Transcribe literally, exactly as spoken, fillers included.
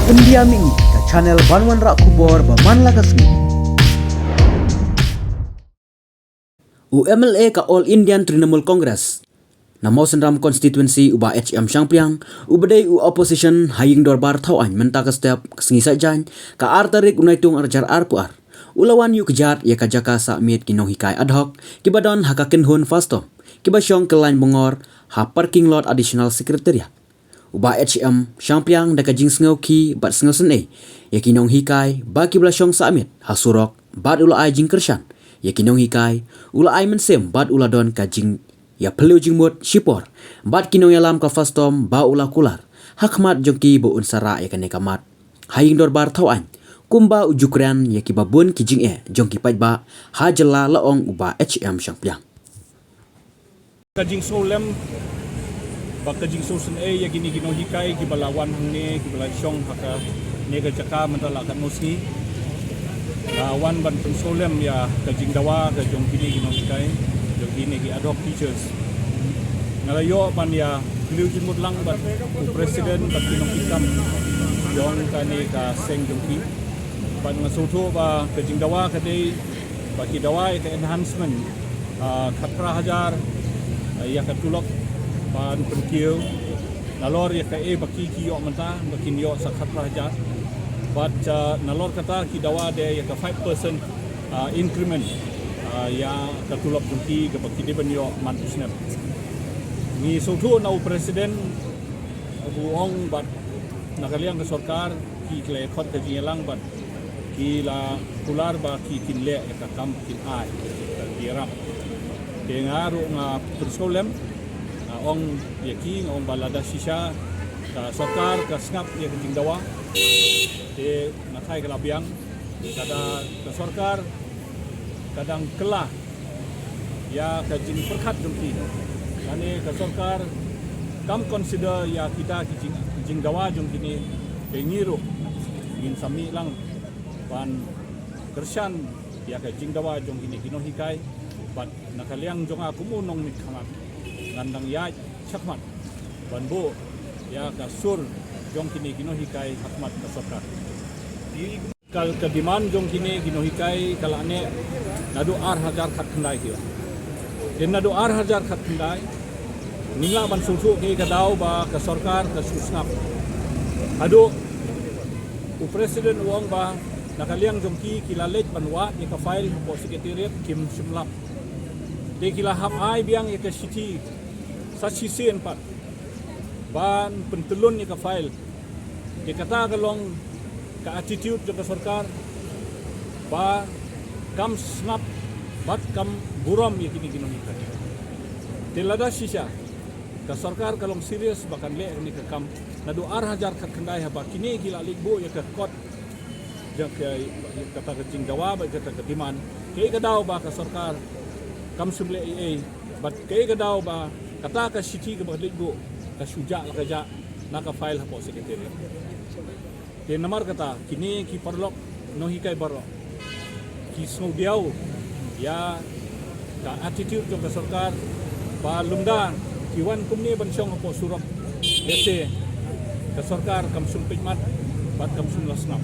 India Mihngi, ka channel ban wanrah khubor ba man la ka sngi. U M L A ka All Indian Trinamool Congress na Mawsynram Constituency, u Bah H M Shangpliang, uba dei u opposition ha Ïing Dorbar Thawaiñ, mynta ka step ka sngi Saitjaiñ, ka ar tarik u Naitung arhajar arphew ar, u la wan ïuh kjat ïa ka jaka sah miet ki nonghikai ad hoc kiba don ha ka kynhun FASTOM, kiba shong kyllaiñ bungor ha parking lot Additional Secretariat. U Bah H M Shangpliang da ka jingsngewkhih bad sngewsynei ïa ki nonghikai ba kiba la shong sah miet ha surok, bad u la ai jingkyrshan ïa ki nonghikai, u la ai mynsiem bad u la don ka jingïaphylliew jingmut shipor bad ki nongïalam ka FASTOM ba u la kular ha khmat jong ki ba un sa rah ïa kane ka mat ha Ïing Dorbar Thawaiñ, kumba u ju kren ïa kiba bun ki jingeh jong ki paidbah ha jylla, la ong u Bah H M Shangpliang. Ka jingsngewlem bad ka jingsngewsynei ïa kine ki nonghikai kiba la wan hangne, kiba la shong ha kane ka jaka mynta la katno sngi. Nga wan ban pynsngewlem ïa ka jingdawa ka jong kine ki nonghikai, jong kine ki ad hoc teachers. Nga la ïoh ban ïaphylliew jingmut lang bad u president bad ki nongkitkam jong kane ka seng jong ki. Bad nga sngewthuh ba ka jingdawa ka dei ba ki dawa ïa ka enhancement, ah, khatphra hajar, ah, ïa ka tulop ban pynkiew. Nalor ïa kaei ba ki, ki ïoh mynta, ba kin ïoh sa khatphra hajar. Bad, ah, nalor kata ki dawa de ïa ka five percent, ah, increment, ah, ïa ka tulop jong ki kaba ki dei ban ïoh man u snem. Ngi sngewthuh na u president, u ong bad na ka liang ka sorkar ki la khot ka jingïalang bad ki la kular ba ki kin leh ïa ka kam, kin ai ka jingïarap. Te nga ruh nga pynsngewlem, nga ong ïa ki, nga ong ba lada shisha ka sorkar ka sngap ïa ka jingdawa, te nga tharai ka la biang. Lada ka sorkar ka dang kylla ïa ka jingpyrkhat jong ki, lane ka sorkar kam consider ïa kita ki jing, jingdawa jong kine, te ngi ruh ngin sa mih lang ban kyrshan ïa ka jingdawa jong kine ki nonghikai. Bad na ka liang jong nga kum u nongmihkhmat, ngan dang ïaid shakhmat ban buh ïa ka sur jong kine ki nonghikai ha khmat ka sorkar. Ka, ka demand jong kine ki nonghikai ka la neh naduh ar hajar khatkhyndai ki ong. Te naduh ar hajar khatkhyndai, ngim lah ban sngewthuh kaei ka daw ba ka sorkar ka shu sngap. Haduh u president u ong ba na ka liang jong ki, ki la leit ban wad ïa ka file hapoh secretariat, kim shym lap. Te ki la hap ai biang ïa ka shithi sa shisien pat ban pyntyllun ïa ka file. Te kata ka long ka attitude jong ka sorkar ba kam sngap bad kam burom ïa kine ki nonghikai. Te lada shisha ka sorkar ka long serious ba kan leh kane ka kam, naduh ar hajar khatkhyndai haba kine ki la leit buh ïa ka kot, ïa ka, kata ka jingdawa bad kata ka demand, kaei ka daw ba ka sorkar kam shym leh ei ei, bad kaei ka daw ba kata ka shithi kaba leit buh ka shu jah la ka jah na ka file hapoh secretariat. Te namar kata kine ki paralok nonghikai baroh ki sngewdiaw ïa ka attitude jong ka sorkar, ba lymda ki wan kumne ban shong hapoh surok, lehse ka sorkar kam shym peit mat bad kam shym la sngap.